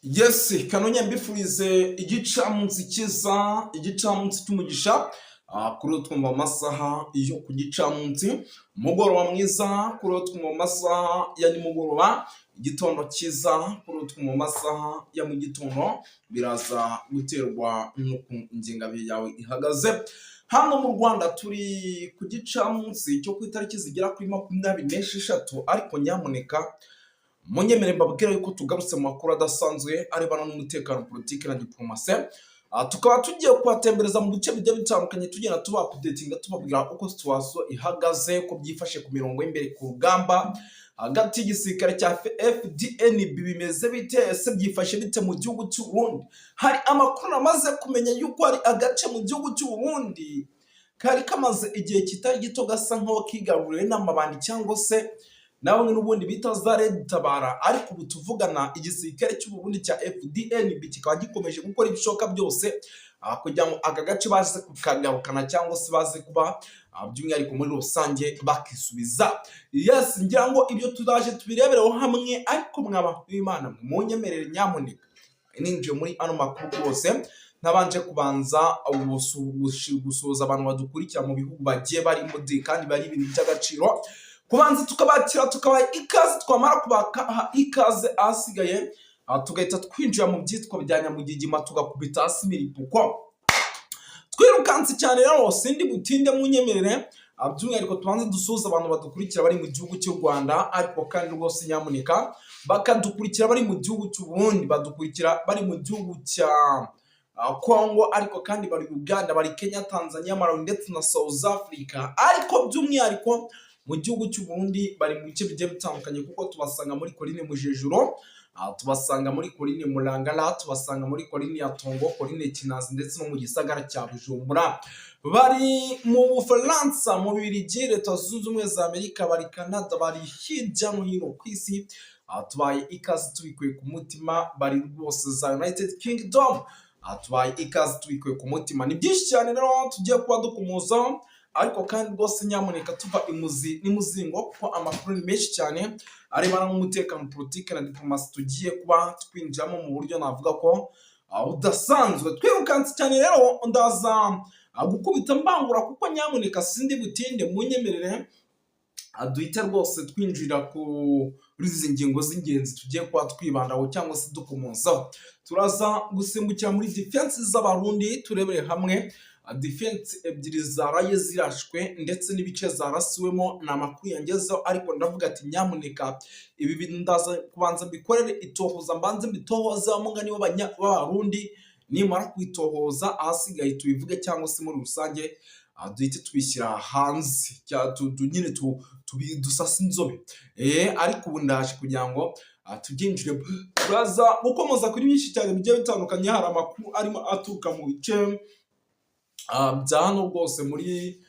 Yes, kanonye mbifurize igicamunsi cyiza, igicamunsi cy'umugisha. Kuri uwo twumva amasaha yo ku gicamunsi, umugoroba mwiza kuri uwo twumva amasaha ya nimugoroba, igitondo cyiza kuri uwo twumva amasaha ya mu gitondo, biraza guterwa n'uko ingengabihe yawe ihagaze. Hano mu Rwanda turi ku gicamunsi cyo ku itariki zigera kuri 26, ariko nyamuneka munyemere mbabwira yuko tugarutse mu makuru adasanzwe arebana n'umutekano, politiki na diplomasi. Tukaba tugiye kubatembereza mu bice bigiye bitandukanye, tugenda tuba updatinga, tubabwira uko situation ihagaze, uko byifashe ku mirongo y'imbere ku rugamba hagati y'igisirikare cya FDNB. Bimeze bite? Ese byifashe bite mu gihugu cy'u Burundi? Hari amakuru namaze kumenya yuko hari agace mu gihugu cy'u Burundi kari kamaze igihe kitari gito gasa nkaho kigaruriwe n'amabandi cyangwa se na bamwe n'ubundi bita za Red Tabara, ariko ubu tuvugana igisirikare cy'u Burundi cya FDNB kikaba gikomeje gukora ibishoboka byose kugira ngo aka gace baze kukagarukana cyangwa se baze kuba by'umwihariko muri rusange bakisubiza. Yes, ngira ngo ibyo turaje tubirebereho hamwe, ariko mwaba b'Imana mwe munyemerere nyamuneka ninjiye muri ano makuru rwose ntabanje kubanza gusuhuza abantu badukurikira mu bihugu bagiye barimo kandi bari ibintu by'agaciro, kubanza tukabakira, tukabaha ikaze. Twamara kubaha ikaze, ahasigaye tugahita twinjira mu byitwa bya nyamugigima, tugakubita hasi imiripuko twirukanse cyane. Rero sindi butinde, munyemerere by'umwihariko tubanze dusuhuze abantu badukurikira bari mu gihugu cy'u Rwanda, ariko kandi rwose nyamuneka bakadukurikira bari mu gihugu cy'u Burundi, badukurikira bari mu gihugu cya Congo, ariko kandi bari Uganda, bari Kenya, Tanzania, Malawi ndetse na South Africa, ariko by'umwihariko mu gihugu cy'u Burundi bari mu bice bigiye bitandukanye, kuko tubasanga muri Colline Mujejuro, tubasanga muri Colline Murangara, tubasanga muri Colline ya Tongo, Colline Kinazi ndetse no mu gisagara cya Bujumbura. Bari mu Bufaransa, mu Bubiligi, Leta Zunze Ubumwe za Amerika, bari Canada, bari hirya no hino ku isi. Tubaye ikaze tubikuye ku mutima. Bari rwose za United Kingdom. Tubaye ikaze tubikuye ku mutima. Ni byinshi cyane rero tugiye kuba dukomozaho, ariko kandi rwose nyamuneka tuva imuzi n'imuzingo, kuko amakuru ni menshi cyane arebana n'umutekano, politiki na diplomasi tugiye kuba twinjiramo mu buryo navuga ko budasanzwe. Twirukanse cyane rero, ndaza gukubita mbangura, kuko nyamuneka sindi butinde. Munyemerere duhite rwose twinjira kuri izi ngingo z'ingenzi tugiye kuba twibandaho cyangwa se dukomozaho. Turaza gusimbukira muri defense z'Abarundi, turebere hamwe defense ebyiri zaraye zirashwe ndetse n'ibice zarasiwemo. Ni amakuru yangezeho, ariko ndavuga ati nyamuneka ibi bintu ndaza kubanza mbikorere itohoza, mbanze mbitohoza mugani w'Abarundi. Nimara kwitohoza, ahasigaye tubivuge cyangwa se muri rusange duhite tubishyira hanze, nyine dusase inzobe. Ariko ubu ndaje kugira ngo tubyinjire. Turaza gukomoza kuri byinshi cyane bigiye bitandukanye. Hari amakuru arimo aturuka mu bice bya hano rwose muri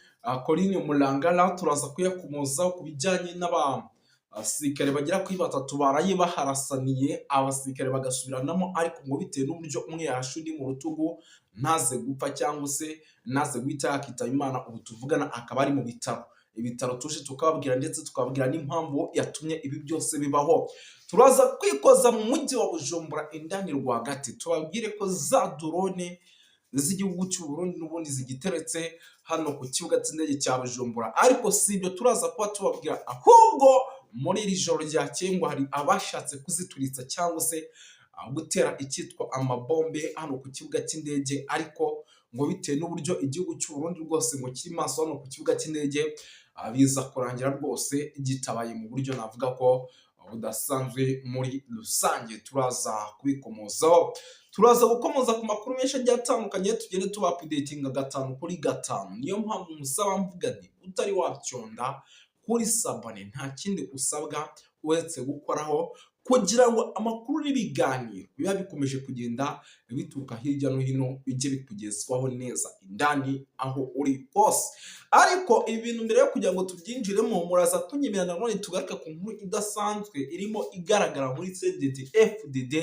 Colline Murangara, turaza kuyakomozaho ku bijyanye n'abasirikare bagera kuri batatu baraye baharasaniye, abasirikare bagasubiranamo, ariko ngo bitewe n'uburyo umwe yarashe undi mu rutugu ntaze gupfa cyangwa se ntaze guhita yakitaba Imana, ubu tuvugana akaba ari mu bitaro. Ibitaro tuje tukababwira ndetse tukababwira n'impamvu yatumye ibi byose bibaho. Turaza kwikoza mu mujyi wa Bujumbura indani rwagati, tubabwire ko za drone z'igihugu cy'u Burundi n'ubundi zigiteretse hano ku kibuga cy'indege cya Bujumbura. Ariko si ibyo turaza kuba tubabwira, ahubwo muri iri joro ryakeye ngo hari abashatse kuzituritsa cyangwa se gutera icyitwa amabombe hano ku kibuga cy'indege, ariko ngo bitewe n'uburyo igihugu cy'u Burundi rwose ngo kiri maso hano ku kibuga cy'indege, biza kurangira rwose gitabaye mu buryo navuga ko budasanzwe. Muri rusange turaza kubikomozaho, turaza gukomoza ku makuru menshi agiye atandukanye, tugende tuba updatinga gatanu kuri gatanu. Niyo mpamvu musaba mvuga nti utari wacyonda kuri s'abonner, nta kindi usabwa uretse gukoraho, kugira ngo amakuru n'ibiganiro biba bikomeje kugenda bituruka hirya no hino bijye bikugezwaho neza indani aho uri hose. Ariko ibi bintu mbere yo kugira ngo tubyinjiremo, muraza kunyemerera nanone tugaruke ku nkuru idasanzwe irimo igaragara muri CNDD FDD.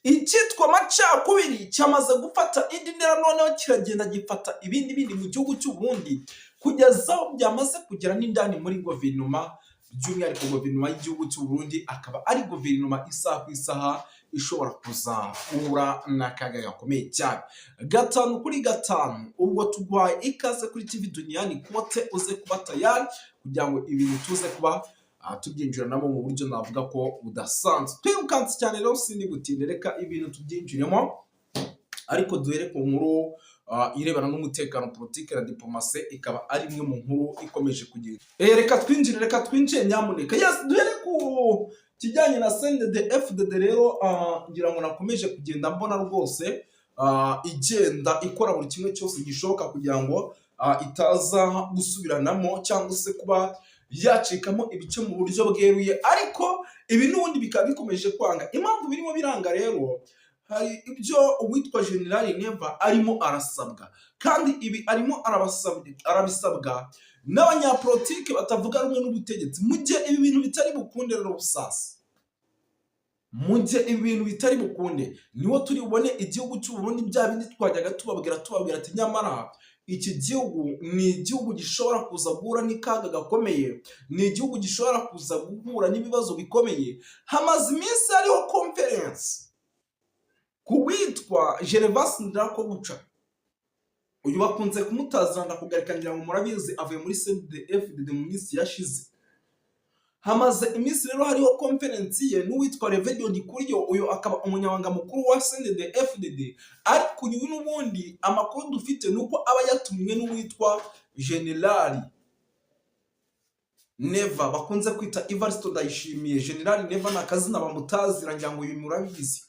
Icyitwa amacakubiri cyamaze gufata indi ntera, noneho kiragenda gifata ibindi bindi mu gihugu cy'u Burundi, kugeza aho byamaze kugera n'indani muri guverinoma, by'umwihariko guverinoma y'igihugu cy'u Burundi, akaba ari guverinoma isaha ku isaha ishobora kuzahura n'akaga gakomeye cyane. 5 kuri 5, ubwo tuguhaye ikaze kuri TV Duniani Kote, uze kuba tayari kugira ngo ibintu tuze kuba tubyinjiranamo mu buryo navuga ko budasanzwe. Twirukanse cyane rero, sindi butinde, reka ibintu tubyinjiremo, ariko duhere ku nkuru irebana n'umutekano, politiki na diplomasi, ikaba ari imwe mu nkuru ikomeje kugenda. Reka twinjire, reka twinjire nyamuneka. Yes, duhere ku kijyanye na CNDD FDD rero. Ngira ngo nakomeje kugenda mbona rwose igenda ikora buri kimwe cyose gishoboka kugira ngo itaza gusubiranamo cyangwa se kuba yacikamo ibice mu buryo bweruye, ariko ibi n'ubundi bikaba bikomeje kwanga. Impamvu birimo biranga rero, hari ibyo uwitwa General Neva arimo arasabwa, kandi ibi arimo arabisabwa n'abanyapolitike batavuga rumwe n'ubutegetsi. Mu gihe ibi bintu bitari bukunde rero busasa, mu gihe ibi bintu bitari bukunde, niwo turi bubone igihugu cy'u Burundi bya bindi twajyaga tubabwira ati nyamara iki gihugu ni igihugu gishobora kuza guhura n'ikaga gakomeye, ni igihugu gishobora kuza guhura n'ibibazo bikomeye. Hamaze iminsi hariho conference ku witwa Gervas Ndirakobuca. Uyu bakunze kumutazira Ndakugarika, ngira ngo murabizi, avuye muri CNDD-FDD mu minsi yashize. Hamaze iminsi rero hariho conference ye n'uwitwa Reverien Ndikuriyo, uyu akaba umunyamabanga mukuru wa CNDD-FDD, ariko uyu n'ubundi amakuru dufite ni uko aba yatumwe n'uwitwa General Neva bakunze kwita Evariste Ndayishimiye. General Neva ni akazina bamutazira, ngira ngo uyu murabizi.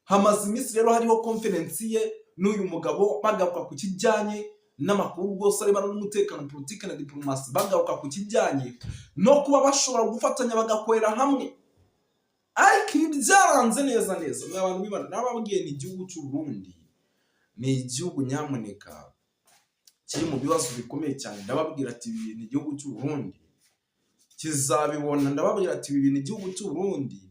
Hamaze iminsi rero hariho conference ye n'uyu mugabo, bagaruka ku kijyanye n'amakuru rwose arebana n'umutekano, politiki na diplomasi, bagaruka ku kijyanye no kuba bashobora gufatanya bagakorera hamwe, ariko ibi byaranze neza neza. Mwa bantu b'Imana, nababwiye, ni igihugu cy'u Burundi, ni igihugu nyamuneka kiri mu bibazo bikomeye cyane. Ndababwira ati ibi bintu igihugu cy'u Burundi kizabibona. Ndababwira ati ibi bintu igihugu cy'u Burundi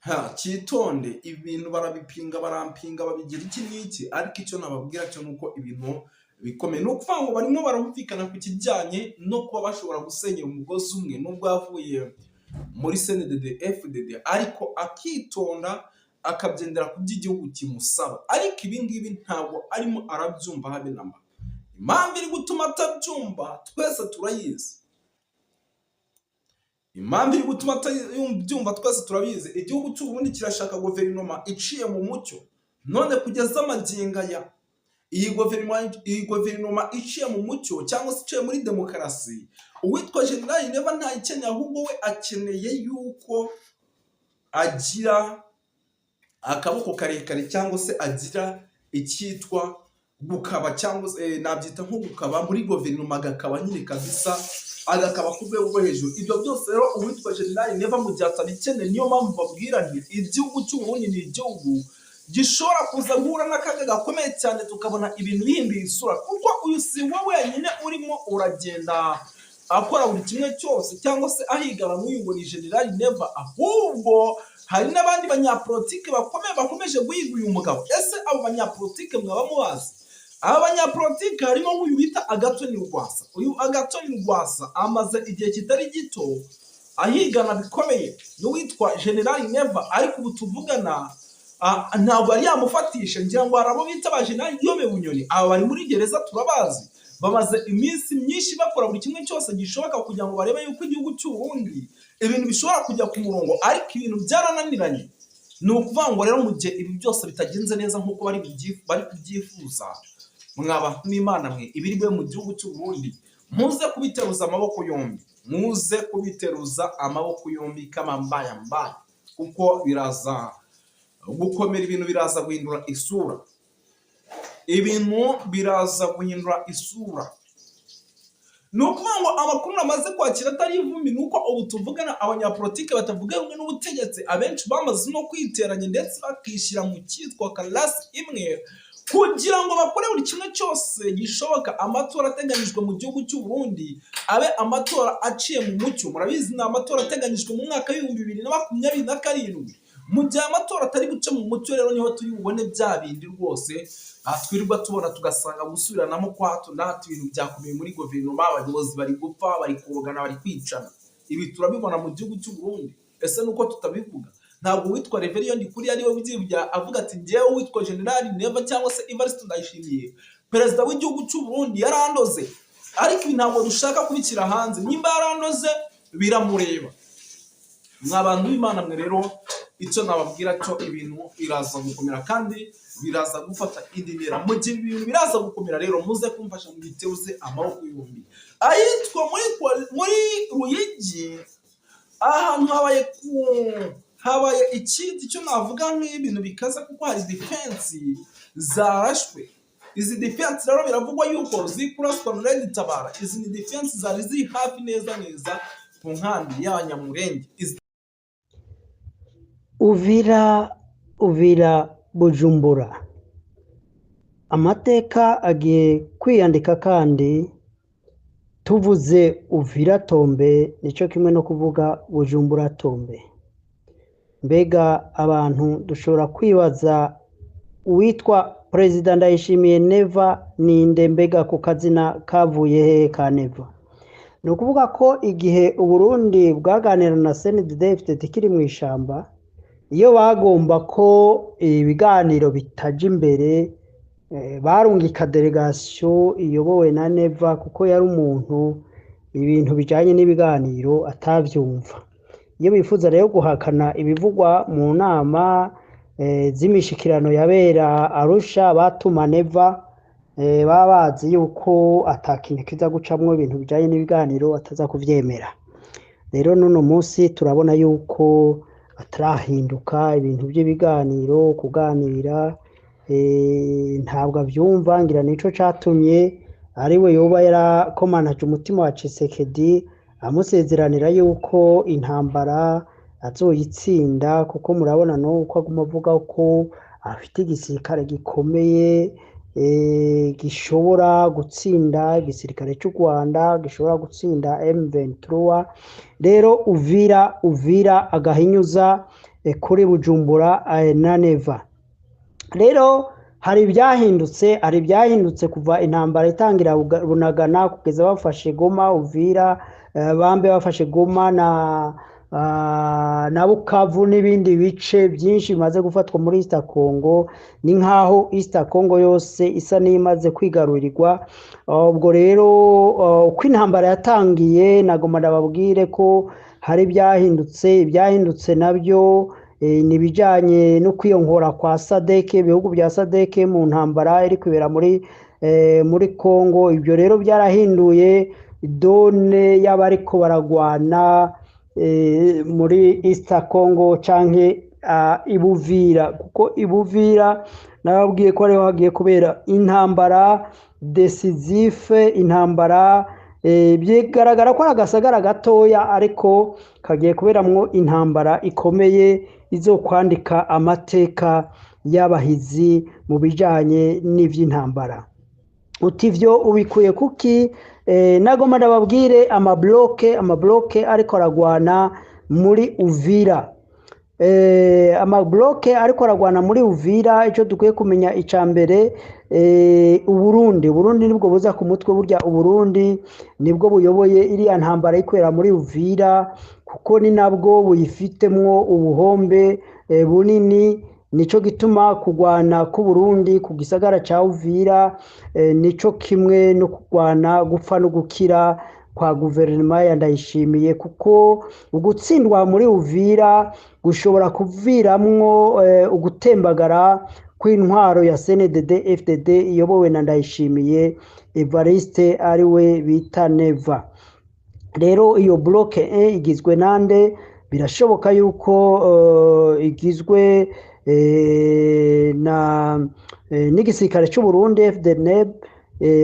ha cyitonde. Ibintu barabipinga, barampinga, babigira iki n'iki, ariko icyo nababwira cyo ni uko ibintu bikomeye. Ni ukuvuga ngo barimo barumvikana ku kijyanye no kuba bashobora gusenyera umugozi umwe, nubwo yavuye muri CNDD FDD, ariko akitonda akabyendera ku byo igihugu kimusaba. Ariko ibi ngibi ntabwo arimo arabyumva habe na mba. Impamvu iri gutuma atabyumva twese turayizi. Impamvu iri gutuma atabyumva twese turabizi. Igihugu cy'u Burundi kirashaka guverinoma iciye mu mucyo. None kugeza amagingo aya, iyi guverinoma iciye mu mucyo cyangwa se iciye muri demokarasi, uwitwa General Neva ntayikeneye, ahubwo we akeneye yuko agira akaboko karekare cyangwa se agira icyitwa gukaba, cyangwa se nabyita nko gukaba muri guverinoma, agakaba nyine kabisa, agakaba ku rwego rwo hejuru. Ibyo byose rero uwitwa General Neva mu gihe atabikeneye, niyo mpamvu babwira nti igihugu cy'u Burundi ni igihugu gishobora kuza guhura n'akaga gakomeye cyane, tukabona ibintu bihinduye isura, kuko uyu si we wenyine urimo uragenda akora buri kimwe cyose cyangwa se ahigana n'uyu ngo ni General Neva, ahubwo hari n'abandi banyapolitike bakomeye bakomeje guhiga uyu mugabo. Ese abo banyapolitike mwaba mubazi? Aba banyapolitike harimo nk'uyu bita Agathon Rwasa. Uyu Agathon Rwasa amaze igihe kitari gito ahigana bikomeye n'uwitwa General Neva, ariko ubu tuvugana ntabwo yari yamufatisha. Ngira ngo hari abo bita ba General Guillaume Bunyoni, aba bari muri gereza turabazi, bamaze iminsi myinshi bakora buri kimwe cyose gishoboka kugira ngo barebe yuko igihugu cy'u Burundi ibintu bishobora kujya ku murongo, ariko ibintu byarananiranye. Ni ukuvuga ngo rero mu gihe ibi byose bitagenze neza nk'uko bari kubyifuza, mwaba n'Imana mwe, ibiri bube mu gihugu cy'u Burundi muze kubiteruza amaboko yombi, muze kubiteruza amaboko yombi kama mbaya mbaya, kuko biraza gukomera, ibintu biraza guhindura isura, ibintu biraza guhindura isura. Ni ukuvuga ngo amakuru namaze kwakira atari ivumbi ni uko ubu tuvugana abanyapolitike batavuga rumwe n'ubutegetsi abenshi bamaze no kwiteranya, ndetse bakishyira mu cyitwa karasi imwe kugira ngo bakore buri kimwe cyose gishoboka amatora ateganyijwe mu gihugu cy'u Burundi abe amatora aciye mu mucyo. Murabizi, ni amatora ateganyijwe mu mwaka w'2027. Mu gihe amatora atari buce mu mucyo rero, niho turi bubone bya bindi rwose twirirwa tubona, tugasanga gusubiranamo kwa hato na hato, ibintu byakomeye muri guverinoma, abayobozi bari gupfa, bari kurogana, bari kwicana. Ibi turabibona mu gihugu cy'u Burundi. Ese nuko tutabivuga? Ntabwo uwitwa Reverien Ndikuri ari we ubyivugira, avuga ati: "Njyewe witwa General Neva cyangwa se Evariste Ndayishimiye, perezida w'igihugu cy'u Burundi, yarandoze, ariko ibi ntabwo dushaka kubishyira hanze. Nimba yarandoze biramureba." Mwa bantu b'Imana mwe rero, icyo nababwira cyo, ibintu biraza gukomera kandi biraza gufata indi ntera. Mu gihe ibintu biraza gukomera rero, muze kumfasha mu giteuze amaboko yombi. Ahitwa muri Ruyigi, ahantu habaye ikindi cyo navuga nk'ibintu bikaze, kuko hari defense zarashwe. Izi defense rero biravugwa yuko ziri kuraswa na Red Tabara. Izi ni defense zari ziri hafi neza neza ku nkambi y'Abanyamurenge. Uvira, Uvira, Bujumbura. Amateka agiye kwiyandika kandi tuvuze Uvira tombe nicyo kimwe no kuvuga Bujumbura tombe. Mbega abantu dushobora kwibaza, uwitwa Perezida Ndayishimiye Neva ninde? Mbega ku kazina kavuye hehe ka Neva? Ni ukuvuga ko igihe Uburundi bwaganira na CNDD-FDD kiri mu ishamba, iyo bagomba ko ibiganiro bitaja imbere, barungika délégation iyobowe na Neva, kuko yari umuntu ibintu bijanye n'ibiganiro atavyumva. Iyo bifuza rero guhakana ibivugwa mu nama z'imishikirano yabera Arusha, batuma Neva. Baba bazi yuko ata kintu kiza gucamwo, ibintu bijanye n'ibiganiro ataza kuvyemera. Rero n'uno munsi turabona yuko atarahinduka, ibintu by'ibiganiro, kuganira, ntabwo avyumva. Ngira nico catumye ariwe yoba yarakomanaje umutima wa Tshisekedi, amusezeranira yuko intambara azoyitsinda, kuko murabona nuko aguma avuga ko afite igisirikare gikomeye, gishobora gutsinda igisirikare cy'u Rwanda, gishobora gutsinda M23. Rero Uvira, Uvira agahinyuza kuri Bujumbura na Neva. Rero hari ibyahindutse kuva intambara itangira Bunagana kugeza bafashe Goma, Uvira, bambe bafashe Goma na Bukavu n'ibindi bice byinshi bimaze gufatwa muri East Congo. Ni nkaho East Congo yose isa n'imaze kwigarurirwa. Ubwo rero uko intambara yatangiye, nagomba ndababwire ko hari ibyahindutse. Ibyahindutse nabyo ni ibijyanye no kwiyongora kwa SADC, ibihugu bya SADC mu ntambara iri kwibera muri Congo. Ibyo rero byarahinduye donne y'abariko baragwana muri East Congo canke ibuvira, kuko ibuvira nababwiye ko ariho hagiye kubera intambara décisive. Intambara bigaragara ko ari agasagara gatoya, ariko kagiye kuberamwo intambara ikomeye izokwandika amateka y'abahizi mu bijanye n'ivy'intambara. Uti ivyo ubikuye kuki? Nagomba ndababwire amablocs ariko aragwana muri Uvira. Amablocs ariko aragwana muri Uvira, icyo dukwiye kumenya icya mbere, Uburundi nibwo buza ku mutwe. Burya Uburundi nibwo buyoboye iriya ntambara ikorera muri Uvira, kuko ni nabwo buyifitemwo ubuhombe bunini. Nico gituma kugwana k'Uburundi ku gisagara ca Uvira nico kimwe no kugwana gupfa no gukira kwa guverinoma ya Ndayishimiye, kuko ugutsindwa muri Uvira gushobora kuviramwo ugutembagara kw'intwaro ya CNDD FDD iyobowe na Ndayishimiye Evariste, ariwe bita Neva. Rero iyo bloc igizwe nande? Birashoboka yuko igizwe na n'igisirikare cy'u Burundi FDNB,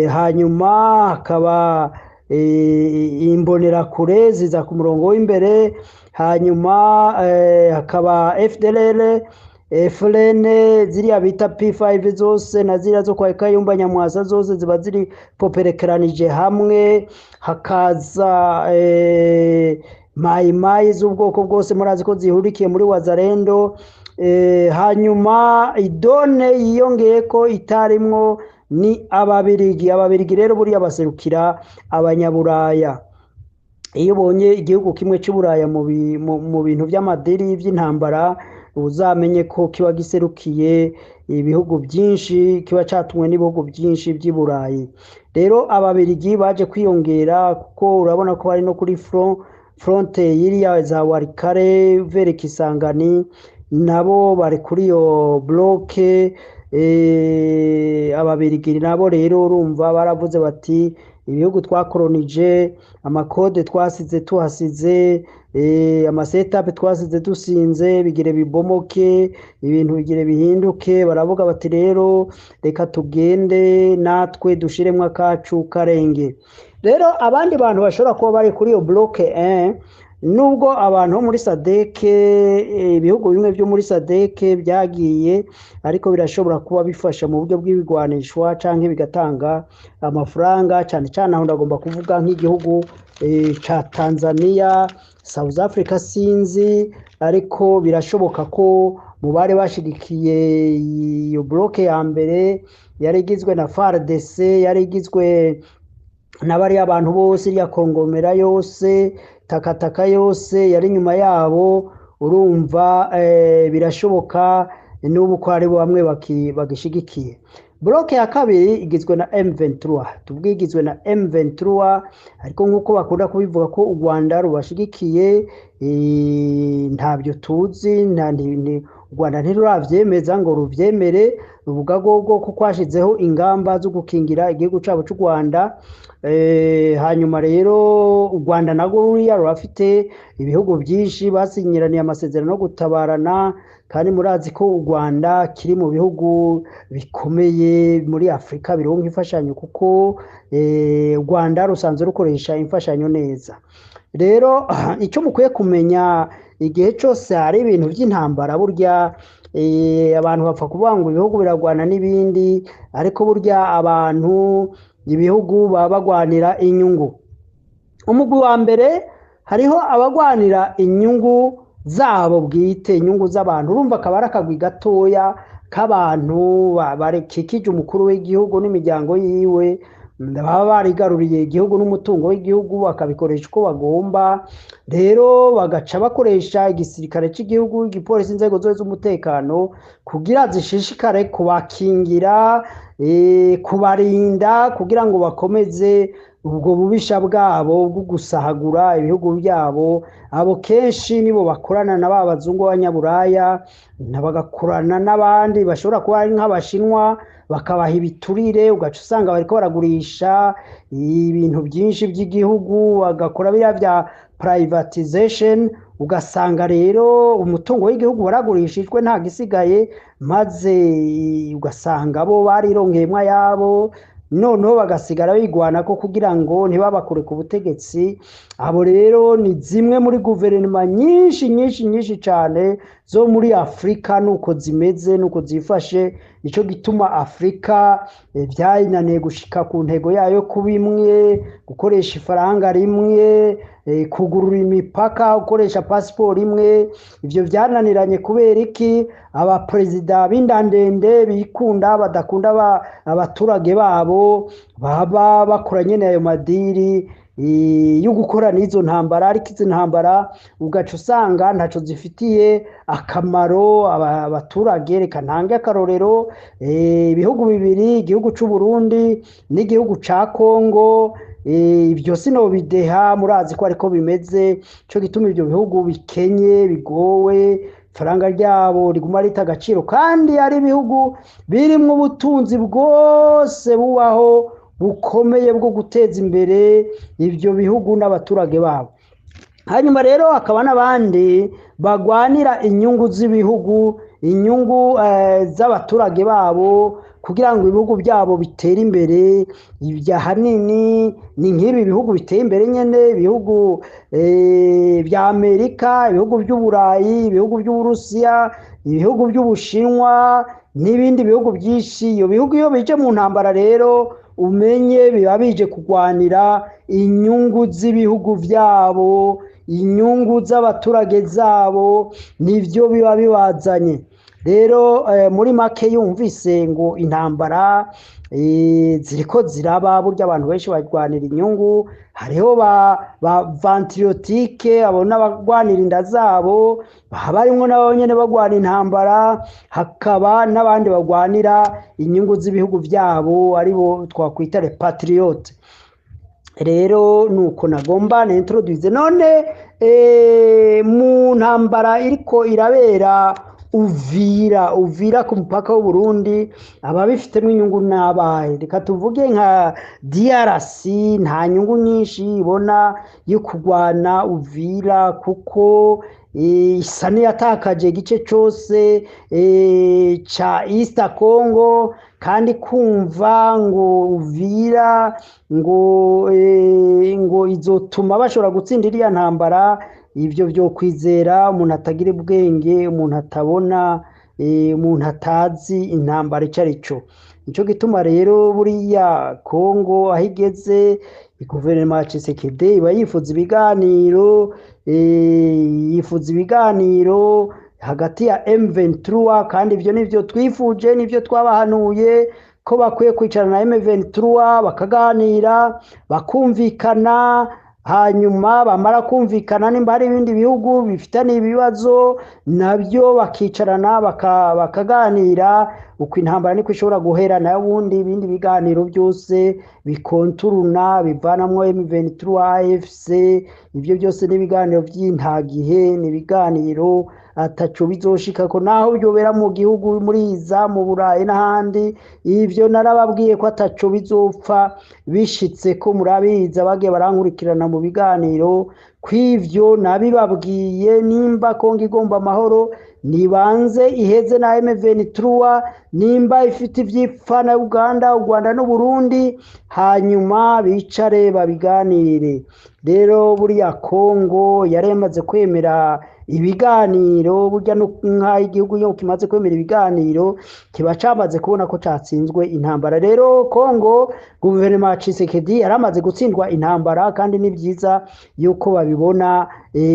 hanyuma hakaba imbonerakure ziza ku murongo w'imbere, hanyuma hakaba FDLR, FLN, ziriya bita P5 zose na ziriya zo kwa Kayumba Nyamwasa, zose ziba ziri poperekeranije hamwe. Hakaza mayimayi z'ubwoko bwose, murazi ko zihurikiye muri Wazalendo. Hanyuma idone yiyongeye ko itarimwo ni Ababirigi. Ababirigi rero buriya baserukira Abanyaburaya. Iyo ubonye igihugu kimwe cy'Uburaya mu bintu by'amadiri by'intambara, uzamenye ko kiba giserukiye ibihugu byinshi, kiba catumwe n'ibihugu byinshi by'i Burayi. Rero Ababirigi baje kwiyongera, kuko urabona ko bari no kuri fronte yiriya za Walikale vers Kisangani, nabo bari kuri iyo bloc. Ababirigi nabo rero urumva baravuze bati: "Ibihugu twakoronije, amakode twasize tuhasize, amasetape twasize dusinze, bigire bibomoke, ibintu bigire bihinduke." Baravuga bati: "Rero reka tugende natwe dushiremwo akacu karenge." Rero abandi bantu bashobora kuba bari kuri iyo bloc, nubwo abantu bo muri SADC, ibihugu bimwe byo muri SADC byagiye, ariko birashobora kuba bifasha mu buryo bw'ibigwanishwa canke bigatanga amafaranga. Cyane cyane aho ndagomba kuvuga nk'igihugu ca Tanzania, South Africa sinzi, ariko birashoboka ko mu bari bashigikiye iyo bloc ya mbere yari igizwe na FARDC, yari igizwe na bariya bantu bose, iriya conglomérat yose, takataka yose yari inyuma yabo. Urumva birashoboka n'ubu ko hari bamwe bagishigikiye. Bloc ya kabiri igizwe na M23, tuvuge igizwe na M23, ariko nk'uko bakunda kubivuga ko u Rwanda rubashigikiye, ntabyo tuzi. U Rwanda ntiruravyemeza ngo ruvyemere, ruvuga gogo ko kwashizeho ingamba zo gukingira igihugu cabo c'u Rwanda. Hanyuma rero u Rwanda narwo ruriya rurafite ibihugu byinshi basinyiraniye amasezerano yo gutabarana, kandi murazi ko u Rwanda kiri mu bihugu bikomeye muri Afurika bironka imfashanyo, kuko u Rwanda rusanzwe rukoresha imfashanyo neza. Rero icyo mukwiye kumenya, igihe cyose hari ibintu by'intambara, burya abantu bapfa kuvuga ngo ibihugu biragwana n'ibindi, ariko burya abantu, ibihugu baba bagwanira inyungu. Umugwi wa mbere, hariho abagwanira inyungu zabo bwite, inyungu z'abantu. Urumva akaba ari akagwi gatoya k'abantu bakikije umukuru w'igihugu n'imiryango yiwe, baba barigaruriye igihugu n'umutungo w'igihugu, bakabikoresha uko bagomba. Rero bagaca bakoresha igisirikare cy'igihugu, igipolisi, inzego zose z'umutekano kugira zishishikare kubakingira, kubarinda, kugira ngo bakomeze ubwo bubisha bwabo bwo gusahagura ibihugu byabo. Abo kenshi nibo bakorana na ba bazungu b'Abanyaburaya, bagakorana n'abandi bashobora kuba ari nk'Abashinwa, bakabaha ibiturire, ugaca usanga bariko baragurisha ibintu byinshi by'igihugu, bagakora biriya bya privatization, ugasanga rero umutungo w'igihugu waragurishijwe, nta gisigaye, maze ugasanga bo barironkeyemwo ayabo, noneho bagasigara bigwana ko kugira ngo ntibabakure ku butegetsi. Abo rero ni zimwe muri guverinoma nyinshi nyinshi nyinshi cyane zo muri Afurika, nuko zimeze, nuko zifashe. Nico gituma Afurika byayinaniye gushika ku ntego yayo kuba imwe, gukoresha ifaranga rimwe, kugurura imipaka, gukoresha pasiporo imwe. Ibyo byananiranye kubera iki? Abaperezida b'indandende bikunda, badakunda abaturage babo, baba bakora nyene ayo madiri yo gukora n'izo ntambara, ariko izo ntambara ugaca usanga ntaco zifitiye akamaro abaturage. Reka ntange akarorero: ibihugu bibiri, igihugu c'u Burundi n'igihugu ca Kongo. Ibyo sinobideha, murazi ko ariko bimeze. Ico gituma ibyo bihugu bikenye, bigowe, ifaranga ryabo riguma rita agaciro, kandi ari ibihugu birimwo ubutunzi bwose bubaho bukomeye bwo guteza imbere ibyo bihugu n'abaturage babo. Hanyuma rero hakaba n'abandi bagwanira inyungu z'ibihugu, inyungu z'abaturage babo, kugira ngo ibihugu byabo bitere imbere. Ibyo ahanini ni nk'ibi bihugu biteye imbere nyene, ibihugu bya Amerika, ibihugu by'Uburayi, ibihugu by'Uburusiya, ibihugu by'Ubushinwa n'ibindi bihugu byinshi. Iyo bihugu iyo bije mu ntambara rero, umenye biba bije kurwanira inyungu z'ibihugu byabo, inyungu z'abaturage zabo, nivyo biba bibazanye. Rero muri make, yumvise ngo intambara ziriko ziraba. Burya abantu benshi barwanira inyungu, hariho ba ventriotike, abo n'abagwanira inda zabo, baba barimwo nabo nyene bagwana intambara, hakaba n'abandi bagwanira inyungu z'ibihugu vyabo, aribo twakwita les patriotes. Rero nuko nagomba na introduise none mu ntambara iriko irabera Uvira, Uvira ku mupaka w'u Burundi, ababifitemo inyungu n'abahe? Reka tuvuge nka DRC nta nyungu nyinshi ibona yo kurwana Uvira, kuko isa n'iyatakaje igice cose ca East Congo, kandi kumva ngo Uvira ngo izotuma bashobora gutsinda iriya ntambara, ivyo vyo kwizera umuntu atagira ubwenge, umuntu atabona, umuntu atazi intambara ico arico. Nico gituma rero buriya Congo aho igeze, guverinoma ya Tshisekedi iba yifuza ibiganiro, yifuza ibiganiro hagati ya M23, kandi ivyo nivyo twifuje, nivyo twabahanuye ko bakwiye kwicarana na M23 bakaganira, bakumvikana, hanyuma bamara kumvikana nimba hari ibindi bihugu bifitanye ibibazo nabyo bakicarana bakaganira, uko intambara niko ishobora guhera. Nayo ubundi ibindi biganiro byose bikonturuna bivanamwo M23 AFC, ivyo byose n'ibiganiro vy'intagihe, ni ibiganiro ataco bizoshikako, naho byobera mu gihugu muri za mu Burayi n'ahandi. Ivyo narababwiye ko ataco bizopfa bishitse, ko murabizi abagiye barankurikirana mu biganiro kw'ivyo nabibabwiye. Nimba Kongo igomba amahoro, nibanze iheze na M23, nimba ifite ivyipfa na Uganda, u Rwanda n'u Burundi, hanyuma bicare babiganire. Rero buriya Kongo yari yamaze kwemera ibiganiro, burya nk'aho igihugu iyo kimaze kwemera ibiganiro kiba camaze kubona ko catsinzwe intambara. Rero Kongo, guverinoma ya Tshisekedi yaramaze gutsindwa intambara, kandi ni vyiza yuko babibona,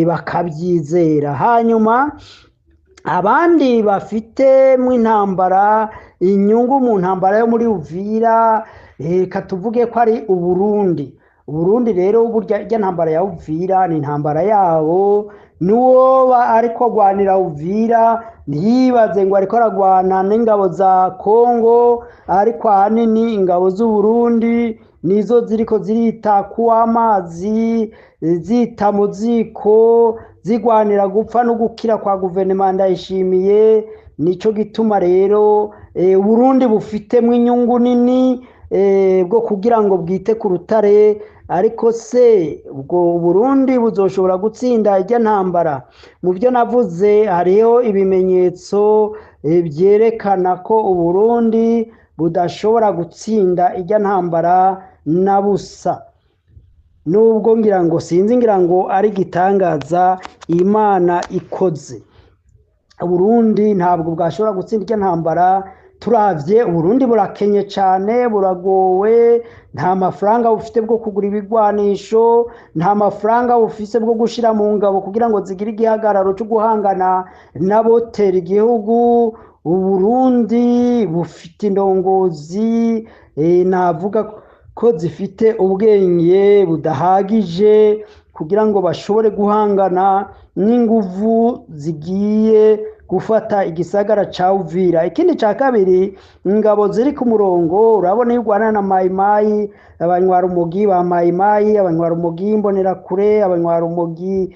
bakavyizera. Hanyuma abandi bafite mu intambara inyungu mu ntambara yo muri Uvira, reka tuvuge ko ari Uburundi. Uburundi rero burya irya ntambara ya Uvira ni intambara yabo, n'uwo ariko agwanira Uvira ntiyibaze ngo ariko aragwana n'ingabo za Kongo, ariko ahanini ingabo z'Uburundi nizo ziriko zirita kuw'amazi, zita mu ziko, zigwanira gupfa no gukira kwa guverinoma Ndayishimiye. Nico gituma rero Uburundi bufitemwo inyungu nini bwo kugira ngo bwite ku rutare. Ariko se ubwo Burundi buzoshobora gutsinda irya ntambara? Mu byo navuze hariho ibimenyetso vyerekana ko Uburundi budashobora gutsinda irya ntambara na busa, nubwo ngira ngo sinzi, ngira ngo ari igitangaza Imana ikoze. Uburundi ntabwo bwashobora gutsinda irya ntambara. Turavye Uburundi burakenye cane, buragowe, nta mafaranga bufite bwo kugura ibigwanisho, nta mafaranga bufise bwo gushira mu ngabo kugira ngo zigire igihagararo co guhangana n'abotera igihugu. Uburundi bufite indongozi navuga ko zifite ubwenge budahagije kugira ngo bashobore guhangana n'inguvu zigiye gufata igisagara ca Uvira. Ikindi ca kabiri, ingabo ziri ku murongo, urabona iyo urwana na Mayimayi, abanywarumogi ba Mayimayi, abanywarumogi Imbonerakure, abanywarumogi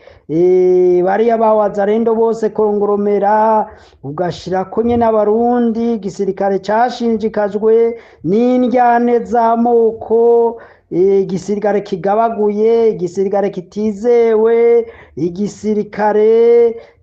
bariya ba Wazalendo bose kongoromera, ugashirako nyene Abarundi, igisirikare cashinjikajwe n'indyane z'amoko, igisirikare kigabaguye, igisirikare kitizewe, igisirikare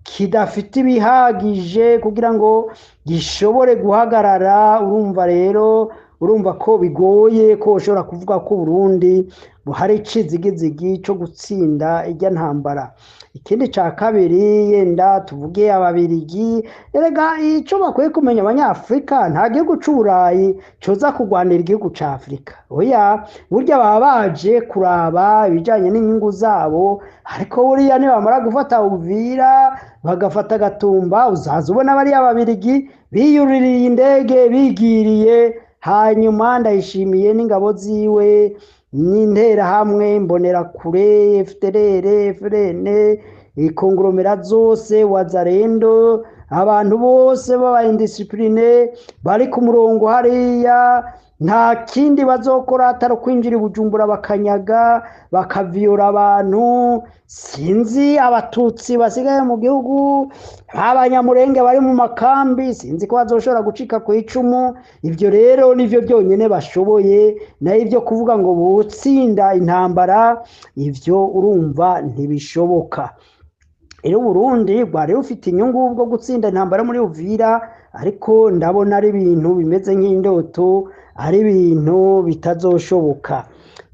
kidafite ibihagije kugira ngo gishobore guhagarara. Urumva rero, urumva ko bigoye ko ushobora kuvuga ko Burundi buhari icizigizigi co gutsinda irya ntambara. Ikindi ca kabiri, yenda tuvuge Ababirigi, erega ico bakwiye kumenya Abanyafrika, nta gihugu c'Uburayi coza kurwanira igihugu ca Afrika. Oya, burya baba baje kuraba ibijanye n'inyungu zabo, ariko buriya nibamara gufata Uvira bagafata Gatumba, uzaza ubona bariya Babirigi biyuririye indege bigiriye Hanyuma Ndayishimiye n'ingabo ziwe n'interahamwe, Mbonerakure, FDLR, FRN, conglomérat zose, Wazalendo, abantu bose baba indisciplinés bari ku murongo hariya, nta kindi bazokora atari kwinjira i Bujumbura, bakanyaga, bakaviyora abantu. Sinzi Abatutsi basigaye mu gihugu, b'Abanyamurenge bari mu makambi, sinzi ko bazoshobora gucika ku icumu. Ibyo rero nivyo byonyine bashoboye, nayo ibyo kuvuga ngo butsinda intambara, ivyo urumva ntibishoboka. Rero Burundi rwari rufite inyungu bwo gutsinda intambara muri Uvira, ariko ndabona ari ibintu bimeze nk'indoto, ari ibintu bitazoshoboka.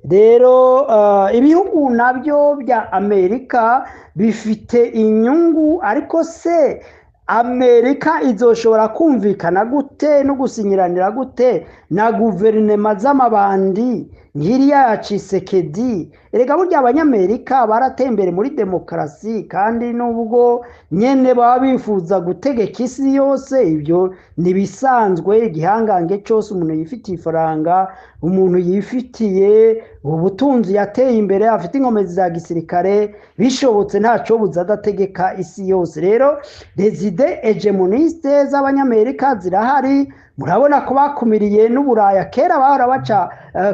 Rero ibihugu nabyo bya Amerika bifite inyungu, ariko se Amerika izoshobora kumvikana gute no gusinyiranira gute na guverinema z'amabandi nk'iriya ya Tshisekedi? Erega burya Abanyamerika baratembere muri demokarasi, kandi nubwo nyene baba bifuza gutegeka isi yose, ibyo ntibisanzwe. Igihangange cyose, umuntu yifitiye ifaranga, umuntu yifitiye ubutunzi, yateye imbere, afite inkomezi za gisirikare, bishobotse ntaco buza adategeka isi yose. Rero les idées hégémonistes z'Abanyamerika zirahari. Murabona ko bakumiriye n'Uburaya. Kera bahora baca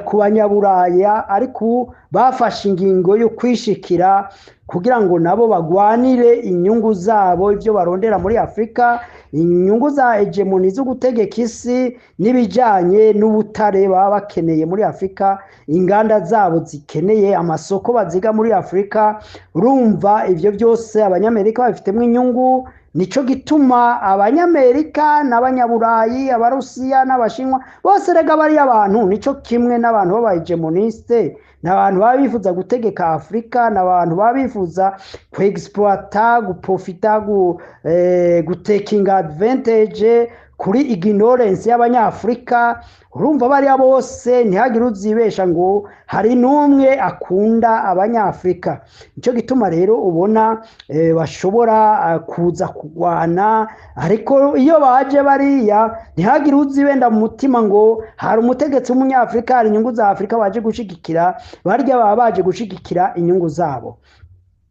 ku Banyaburaya, ariko bafashe ingingo yo kwishikira kugira ngo nabo bagwanire inyungu zabo, ibyo barondera muri Afurika, inyungu za hégémonie zo gutegeka isi n'ibijyanye n'ubutare baba bakeneye muri Afurika, inganda zabo zikeneye amasoko baziga muri Afurika. Urumva ibyo byose Abanyamerika babifitemo inyungu. Nico gituma Abanyamerika n'Abanyaburayi, Abarusiya n'Abashinwa bose, rega bariya abantu nico kimwe n'abantu b'aba hégémonistes, ni abantu baba bifuza gutegeka Afurika, ni abantu baba bifuza kwexploita, guprofita, gutakinga advantage kuri ignorance y'Abanyafurika. Urumva bariya bose, ntihagire uzibesha ngo hari n'umwe akunda Abanyafurika. Nicyo gituma rero ubona bashobora kuza kurwana, ariko iyo baje bariya, ntihagire uzibenda mu mutima ngo hari umutegetsi w'Umunyafurika, hari inyungu za Afurika baje gushigikira. Barya baba baje gushigikira inyungu zabo.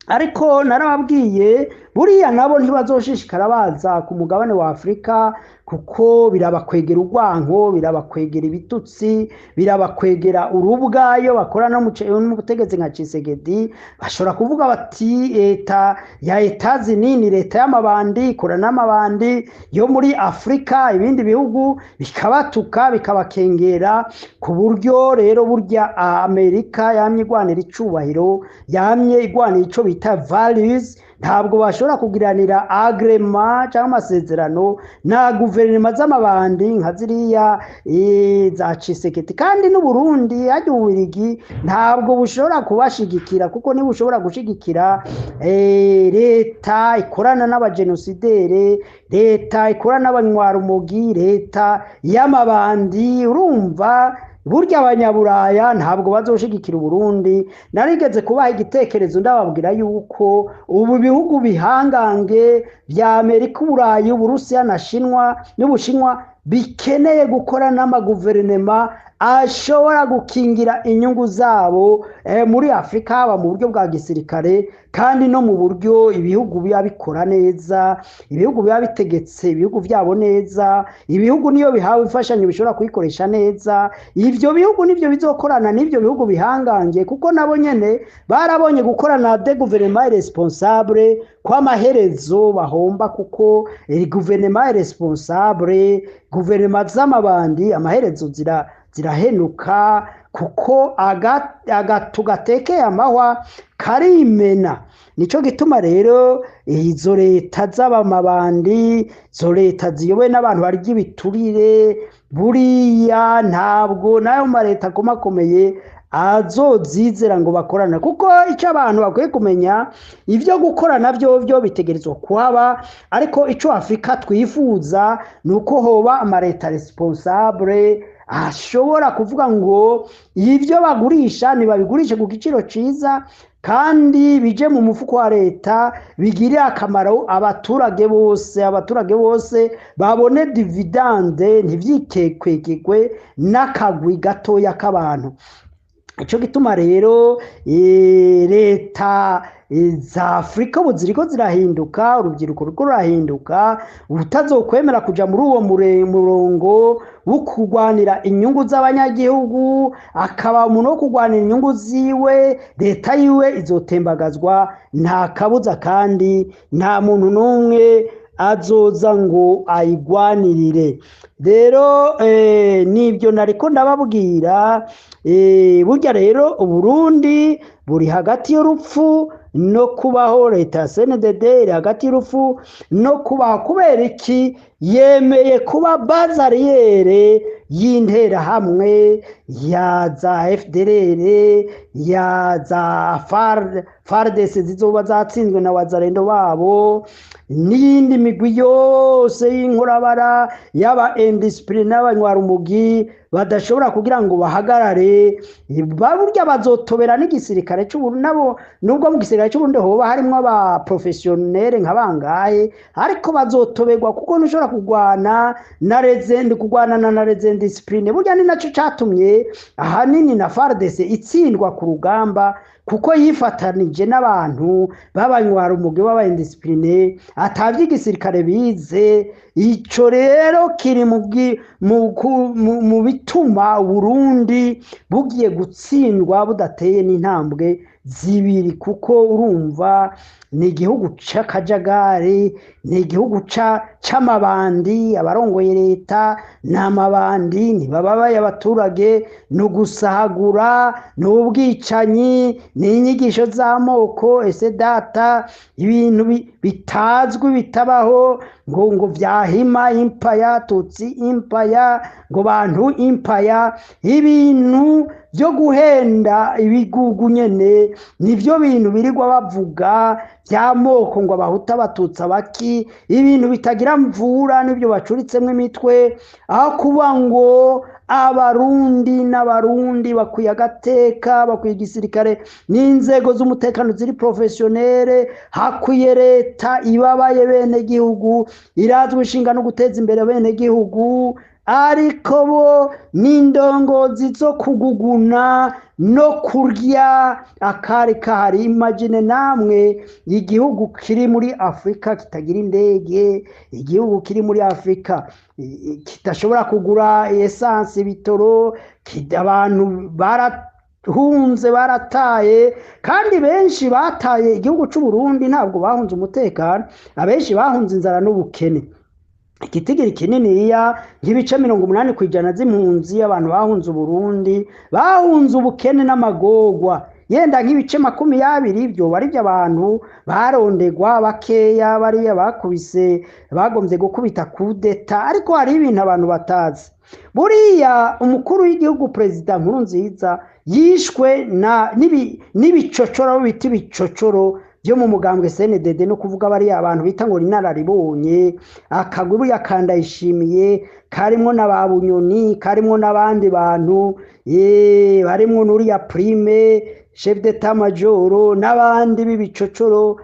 Ariko narababwiye, buriya nabo ntibazoshishikara baza ku mugabane wa Afurika, kuko birabakwegera urwanko, birabakwegera ibitutsi, birabakwegera urubwa. Iyo bakora n'ubutegetsi nka Tshisekedi, bashobora kuvuga bati leta ya Etazini ni leta y'amabandi, ikora n'amabandi yo muri Afurika, ibindi bihugu bikabatuka, bikabakengera. Ku buryo rero burya Amerika yamye igwanira icubahiro, yamye igwanira ico bita values. Ntabwo bashobora kugiranira agrément cyangwa amasezerano na guverinoma z'amabandi nka ziriya za Tshisekedi. Kandi n'Uburundi hajya Ububirigi ntabwo bushobora kubashigikira, kuko niba ushobora gushigikira leta ikorana n'abagenosidere, leta ikorana n'abanywarumogi, leta y'amabandi, urumva burya Abanyaburaya ntabwo bazoshigikira Uburundi. Narigeze kubaha igitekerezo, ndababwira yuko ubu bihugu bihangange bya Amerika, Uburayi, Uburusiya na Shinwa n'Ubushinwa bikeneye gukora n'amaguverinema ashobora gukingira inyungu zabo muri Afurika, haba mu buryo bwa gisirikare kandi no mu buryo ibihugu biba bikora neza, ibihugu biba bitegetse ibihugu byabo neza, ibihugu niyo bihawe imfashanyo bishobora kuyikoresha neza. Ibyo bihugu nibyo bizokorana n'ibyo bihugu bihangange, kuko nabo nyene barabonye gukorana de gouvernement responsable kw'amaherezo bahomba, kuko gouvernement responsable, guverinoma z'amabandi, amaherezo zirahenuka, kuko agatu gatekeye amahwa karimena. Nico gituma rero izo leta z'abamabandi, izo leta ziyobowe n'abantu barya ibiturire, buriya ntabwo n'ayo maleta akomakomeye azozizera ngo bakorane. Kuko icyo abantu bakwiye kumenya, ibyo gukora nabyo byo bitegerezwa kuhaba, ariko icyo Afurika twifuza ni uko hoba amaleta responsable ashobora kuvuga ngo ibyo bagurisha ntibabigurishe ku giciro cyiza. Kandi bije mu mufuko wa leta, bigirire akamaro abaturage bose, abaturage bose babone dividende, ntivyikekwekekwe n'akagwi gatoya k'abantu. Ico gituma rero leta za Afurika ubu ziriko zirahinduka, urubyiruko ruriko rurahinduka. Utazokwemera kuja muri uwo murongo wo kurwanira inyungu z'abanyagihugu, akaba umuntu wo kurwanira inyungu ziwe, leta yiwe izotembagazwa nta kabuza, kandi nta muntu n'umwe azoza ngo ayigwanirire. Rero nibyo nariko ndababwira. Burya rero Uburundi buri hagati y'urupfu no kubaho. Leta ya CNDD iri hagati y'urupfu no kubaho. Kubera iki? Yemeye kuba base arrière y'interahamwe, ya za FDLR, ya za FARDC zizoba zatsinzwe na Wazalendo babo, n'iyindi migwi yose y'inkorabara, y'aba indisciplinés n'abanywarumugi badashobora kugira ngo bahagarare. Burya bazotobera n'igisirikare c'Uburundi nabo, nubwo mu gisirikare c'Uburundi hoba harimwo aba professionnels nka bangahe, ariko bazotoberwa, kuko ntushobora kurwana na les kurwana na les indisciplinés. Burya ni naco catumye ahanini na FARDC itsindwa ku rugamba, kuko yifatanije n'abantu b'abanywarumugi, b'aba indisciplinés, atavye igisirikare bize. Ico rero kiri mu bituma Uburundi bugiye gutsindwa budateye n'intambwe zibiri, kuko urumva ni igihugu c'akajagari, ni igihugu c'amabandi. Abarongoye leta ni amabandi, ntibababaye abaturage, ni ugusahagura, ni ubwicanyi, ni inyigisho z'amoko, ese data, ibintu bitazwi, bitabaho, ngo vyahima impaya, Tutsi impaya, ngo bantu impaya, ibintu byo guhenda ibigugu nyene. Nivyo bintu birirwa bavuga by'amoko, ngo Abahutu, Abatutsi, abaki, ibintu bitagira mvura, nibyo bacuritsemwo imitwe, aho kuba ngo Abarundi n'Abarundi bakwiye agateka, bakwiye igisirikare n'inzego z'umutekano ziri professionnelles, hakwiye leta ibabaye bene gihugu, irazwi ishinga no guteza imbere bene gihugu. Ariko bo n'indongozi zo kuguguna no kurya akari kahari. Imagine namwe igihugu kiri muri Afurika kitagira indege, igihugu kiri muri Afurika kidashobora kugura essence, ibitoro, abantu barahunze, barataye. Kandi benshi bataye igihugu c'u Burundi ntabwo bahunze umutekano, abenshi bahunze inzara n'ubukene. Igitigiri kininiya, nk'ibice 80% z'impunzi, abantu bahunze Uburundi bahunze ubukene n'amagorwa. Yenda nk'ibice 20 byoba ari abantu barondegwa bakeya, bariya bakubise, bagombye gukubita kudeta. Ariko hari ibintu abantu batazi: buriya umukuru w'igihugu, Perezida Nkurunziza, yishwe na n'ibicocoro, abo bita ibicocoro byo mu mugambwe CNDD, no kuvuga bariya abantu bita ngo inararibonye, akagwi buriya kandayishimiye, karimwo na ba Bunyoni, karimwo n'abandi bantu, barimwo n'uriya Prime, chef d'état major, n'abandi b'ibicocoro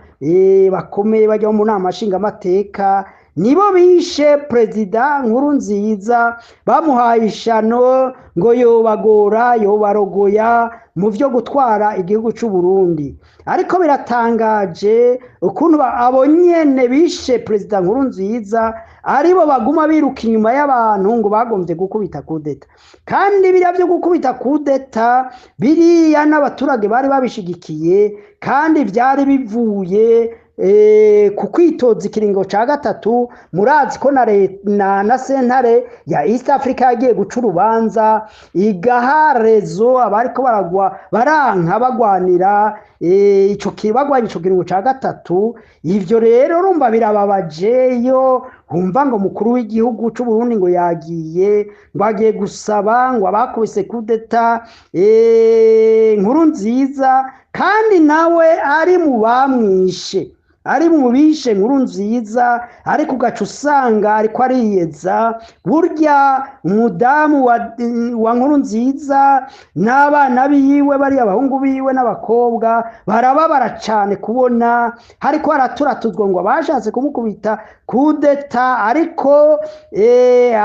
bakomeye bajya mu nama nshingamateka. Nibo bishe Perezida Nkurunziza, bamuhaye ishano ngo yobagora, yobarogoya mu vyo gutwara igihugu c'u Burundi. Ariko biratangaje ukuntu abo nyene bishe Perezida Nkurunziza aribo baguma biruka inyuma y'abantu ngo bagombye gukubita kudeta. Kandi biriya vyo gukubita kudeta, biriya n'abaturage bari babishigikiye, kandi vyari bivuye ku kwitoza ikiringo ca gatatu. Murazi ko na sentare ya East Africa yagiye guca urubanza, igaha raison abariko baragwa, baranka, bagwanira ico bagwanya ico kiringo ca gatatu. Ivyo rero urumva birababaje iyo humva ngo mukuru w'igihugu c'u Burundi ngo yagiye, ngo agiye gusaba ngo abakubise kudeta Nkurunziza, kandi nawe ari mu bamwishe. Ari mu bishe Nkurunziza, ariko ugaca usanga ariko ariyeza. Burya umudamu wa Nkurunziza n'abana biwe, bariya abahungu biwe n'abakobwa, barababara cane kubona hariko haraturatuzwa ngo abashatse kumukubita kudeta, ariko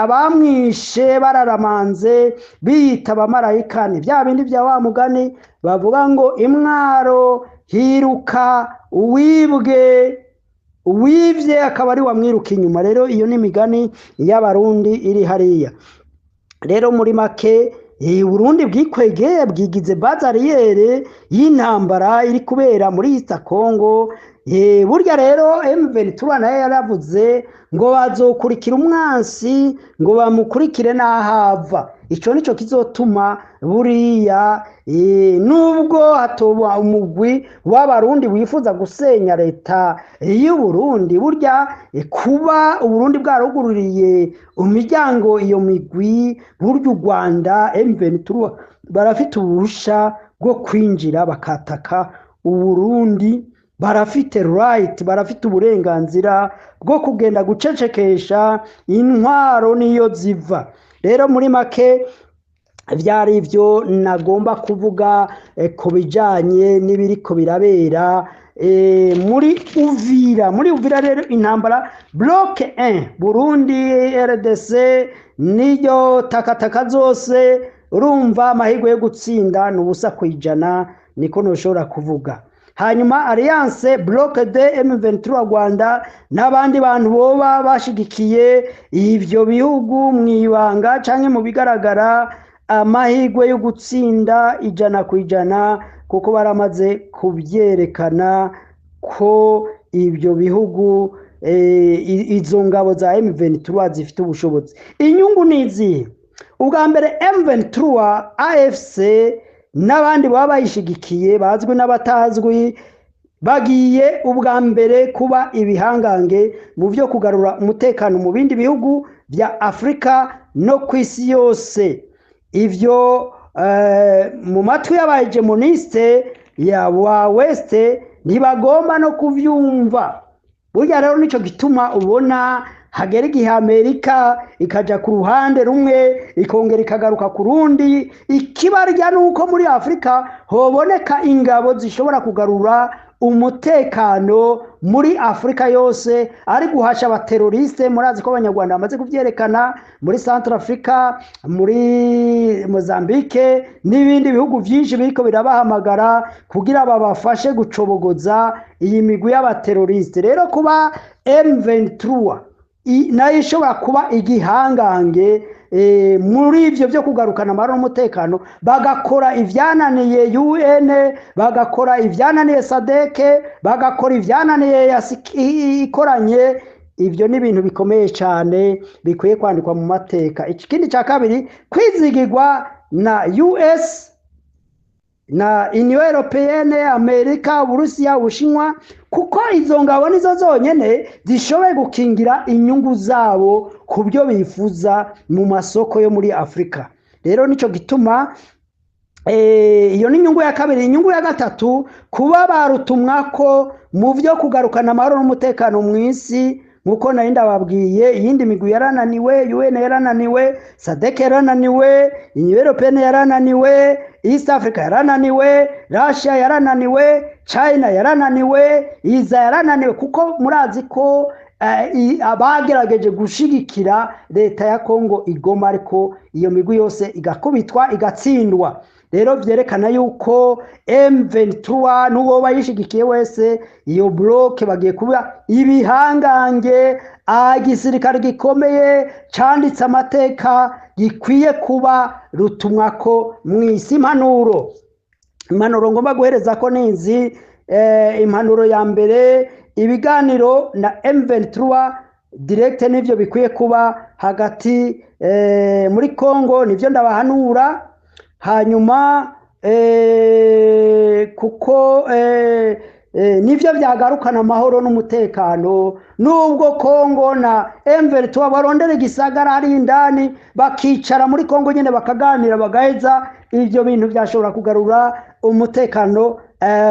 abamwishe bararamanze biyita abamarayika. Ni bya bindi bya wa mugani bavuga ngo imwaro hiruka uwibwe, uwibye akaba ari wamwiruka inyuma. Rero iyo ni imigani y'Abarundi iri hariya. Rero muri make, Burundi bwikwegeye, bwigize base arrière y'intambara iri kubera muri East Congo. Burya rero M23 nayo yaravuze ngo bazokurikira umwansi, ngo bamukurikire n'ahava. Ico nico kizotuma buriya, nubwo hatoba umugwi w'Abarundi wifuza gusenya leta y'u Burundi, burya kuba Uburundi bwarugururiye imiryango iyo migwi, burya u Rwanda, M23 barafite ubuhusha bwo kwinjira bakataka Uburundi. Barafite right, barafite uburenganzira bwo kugenda gucecekesha intwaro niyo ziva. Rero muri make vyari ivyo nagomba kuvuga ku bijanye n'ibiriko birabera muri Uvira. Muri Uvira rero intambara bloc 1 Burundi, RDC niyo takataka zose. Urumva amahirwe yo gutsinda ni 0%, niko noshobora kuvuga. Hanyuma alliance bloc deux M23 Rwanda n'abandi bantu boba bashigikiye ivyo bihugu mwibanga canke mu bigaragara, amahirwe yo gutsinda 100%, kuko baramaze kubyerekana ko ibyo bihugu, izo ngabo za M23 zifite ubushobozi. Inyungu ni izihe? Ubwa mbere, M23, AFC n'abandi baba bayishigikiye bazwi n'abatazwi bagiye ubwa mbere kuba ibihangange mu byo kugarura umutekano mu bindi bihugu bya Afurika no ku isi yose. Ivyo mu matwi y'aba hégémonistes ya wa West ntibagomba no kuvyumva. Burya rero nico gituma ubona hagera igihe Amerika ikaja ku ruhande rumwe, ikongera ikagaruka ku rundi. Ikibarya ni uko muri Afurika hoboneka ingabo zishobora kugarura umutekano muri Afurika yose, ari guhasha aba terroristes. Murazi ko Abanyarwanda bamaze kubyerekana muri Central Africa, muri Mozambique n'ibindi bihugu byinshi biriko birabahamagara kugira babafashe gucobogoza iyi migwi y'aba terroristes. Rero kuba M23 nayo ishobora kuba igihangange muri ivyo byo kugarukana amahoro n'umutekano, bagakora ivyananiye UN, bagakora ivyananiye SADC, bagakora ivyananiye EAC ikoranye, ivyo ni ibintu bikomeye cyane bikwiye kwandikwa mu mateka. Ikindi cya kabiri, kwizigirwa na US na Union Européenne, Amerika, Uburusiya, Ubushinwa, kuko izo ngabo nizo zonyene zishoboye gukingira inyungu zabo ku byo bifuza mu masoko yo muri Afurika. Rero nico gituma iyo ni inyungu ya kabiri. Inyungu ya gatatu, kuba barutumwa ko mu byo kugarukana amahoro n'umutekano mu isi. Nkuko nari ndababwiye, iyindi migwi yarananiwe: UN yarananiwe, SADC yarananiwe, Union Européenne yarananiwe, East Africa yarananiwe, Russia yarananiwe, China yarananiwe, iza yarananiwe, kuko murazi ko abagerageje gushigikira leta ya Congo igoma, ariko iyo migwi yose igakubitwa, igatsindwa. Rero vyerekana yuko M23 n'uwo bayishigikiye wese, iyo bloc bagiye kuba ibihangange, igisirikare gikomeye canditse amateka, gikwiye kuba rutumwako mw'isi. Impanuro ngomba guhereza ko nizi. Impanuro ya mbere, ibiganiro na M23 direct nivyo bikwiye kuba hagati muri Congo, nivyo ndabahanura. Hanyuma kuko nivyo byagarukana amahoro n'umutekano, nubwo Congo na M23 barondera igisagara ari indani, bakicara muri Congo nyene bakaganira, bagaheza ivyo bintu byashobora kugarura umutekano.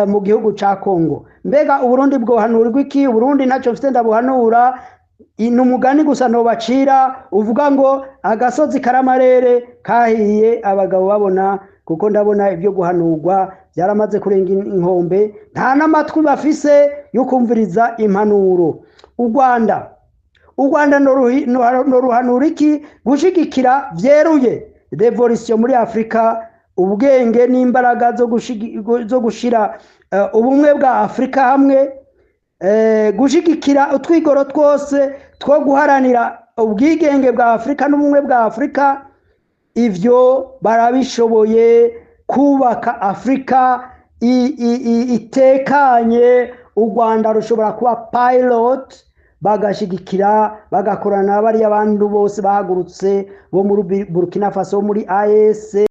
mu gihugu ca Kongo. Mbega Uburundi bwohanurirwa iki? Uburundi ntacyo mfite ndabuhanura, ni umugani gusa ntobacira uvuga ngo agasozi karamarere kahiye abagabo babona, kuko ndabona ibyo guhanurwa byaramaze kurenga inkombe, nta n'amatwi bafise yo kumviriza impanuro. U Rwanda noruhanura iki? Gushigikira vyeruye révolution muri Afurika, ubwenge n'imbaraga zo gushira ubumwe bwa Afurika hamwe, gushigikira utwigoro twose two guharanira ubwigenge bwa Afurika n'ubumwe bwa Afurika. Ivyo barabishoboye, kubaka Afurika itekanye. U Rwanda rushobora kuba pilote, bagashigikira, bagakorana na bariya bantu bose bahagurutse bo muri Burkina Faso, muri AES.